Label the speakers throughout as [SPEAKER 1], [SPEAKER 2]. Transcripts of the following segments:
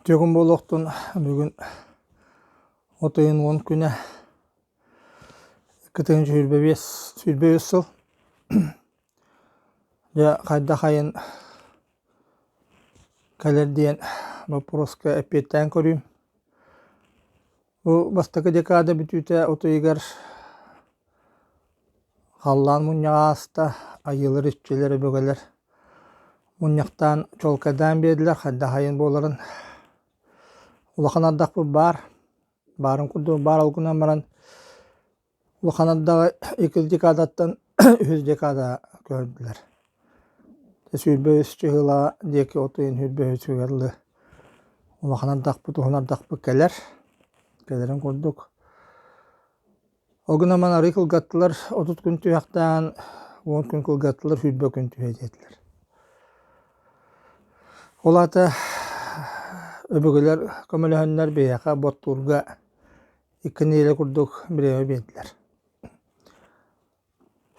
[SPEAKER 1] Үтүө күн буолуохтун бүгүн от ыйын 10 күнэ 2025 25 сыл. Дьэ хайдах айан кэлэр диэн боппуруоска эппиэттээн көрүүм. Бу бастакы декада бүтүүтэ от ыйыгар халлаан мунньаҕа ааста, айыылар, иччилэр, өбүгэлэр мунньахтаан чуолкайдаан биэрдилэр хайдах айан буоларын. Улахан ардахпыт баар, баарын курдук баар ол гынан баран улахан ардаҕы иккис декадаттан үһүс декада көһөрдүлэр. 23 чыһыла диэки от ыйын 23-үгэр дылы улахан ардахпыт, уһун ардахпыт кэлэр. Кэлэрин курдук. Ол гынан баран арыый кылгаттылар, 30 күн түһэхтээн, 10 күн кылгаттылар, 20 күн түһэ диэтилэр. Ол аата өбүгэлэр көмөлөһөннөр биһиэхэ боттуурга икки нэдиэлэ курдук бириэмэ биэрдилэр.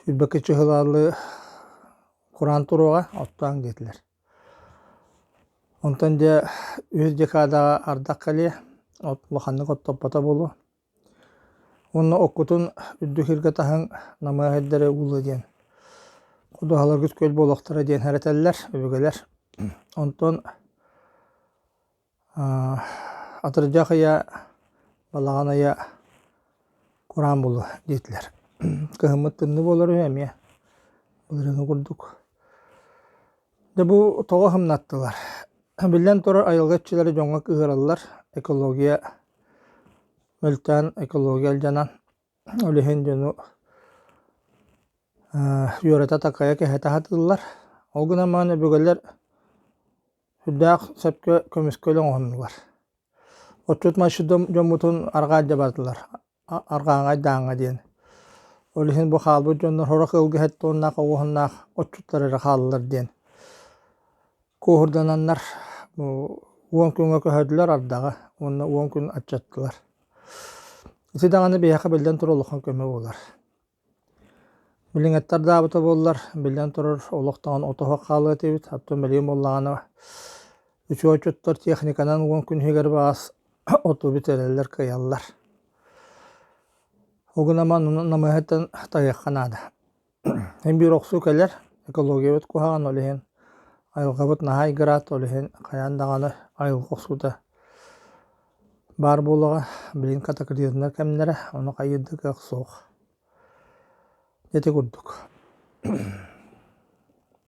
[SPEAKER 1] Сүүрбэккэ чыһылаалы кураан туруоҕа, оттооҥ диэтилэр. Онтон дьэ үһүс декадаҕа ардах кэлиэ, от улаханнык оттоппото буолуо. Уонна оккутун үрдүк сиргэ таһыҥ, намыһах сирдэри уулуо диэн ходуһаларгыт күөл буолуохтара диэн эрэтэллэр өбүгэлэр. Онтон Атырдьах ыйа, балаҕан ыйа кураан буолуо диэтилэр. Кыһыммыт тымныы буолар үһү эмиэ былырыыҥҥы курдук. Дьэ бу тоҕо хымнаттылар? Биллэн турар айылҕа иччилэрэ дьоҥҥо кыыһыраллар, экология мөлтөөн, экология алдьанан. Ол иһин дьону үөрэтэ-такайа кэһэтэ сатыыллар. Ол гынан баран өбүгэлэр Сүрдээх сөпкө көмүскэл оҥоһуннулар. Отчут маччы дьоммутун арҕаа илдьэ бардылар, арҕааҥҥа айдааҥҥа диэн. Ол иһин бу хаалбыт дьоннор сорох ыалга сэттэ уоннаах отчуттар эрэ хааллылар диэн куоһурдананнар 10 күҥҥэ көһөрдүлэр ардаҕы уонна 10 күн аччаттылар. Ити даҕаны биһиэхэ биллэн турар улахан көмө буолар. Билиҥҥиттэр даабыта буоллар, биллэн турар, олохтоон отоһо хаалыа этибит. Оттон билигин буоллаҕына, үчүгэй отчуттар техниканан 10 күн иһигэр баҕас оту бүтэрэллэр, кыайаллар. Ол гынан баран намыһыттан тайыахха наада. Син биир охсуу кэлэр, экологиябыт куһаҕан, ол иһин айылҕабыт наһаа айгыраат, ол иһин хайаан даҕаны айылҕа охсуута баар буолуоҕа. Билигин катаклизмнар кэмнэрэ, ону хайыыр да кыах суох. Ити курдук.